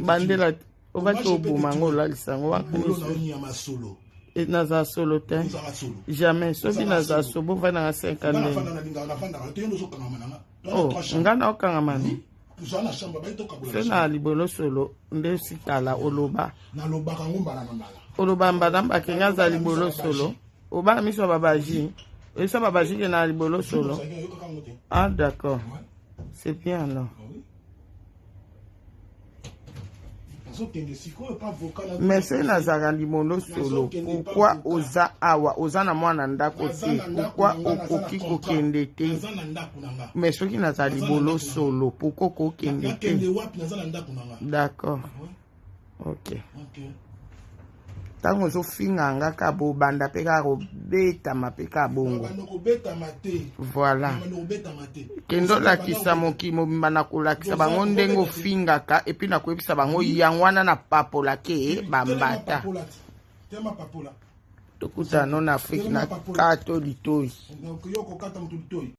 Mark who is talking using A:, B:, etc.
A: Bandela obaki oboma yango olalisa yango naza solo te, jamais. Soki naza solo, bovandanga 5 ans ndenge oh, nga naokangama ni se na libolo solo nde sitala oloba oloba mbala mbake nga aza libolo solo obala miso ya babaji oyebisa babaji ke na libolo solo. Ah d'accord, c'est bien alors. Mais soki nazalaka libolo solo, pourquoi oza awa? Oza na mwana ndako te, pourquoi okoki kokende te? Mais soki nazala libolo solo, pourquoi okokende te? D'accord, ok. Ntango ozofinga nga ka bobanda mpe kaka kobetama mpe kaka bongo. Voilà, kende olakisa mokili mobimba na kolakisa bango ndenge ofingaka, et puis na koyebisa bango yango wana na papolake bambata. Tokutana no na Afrike na kato litoi.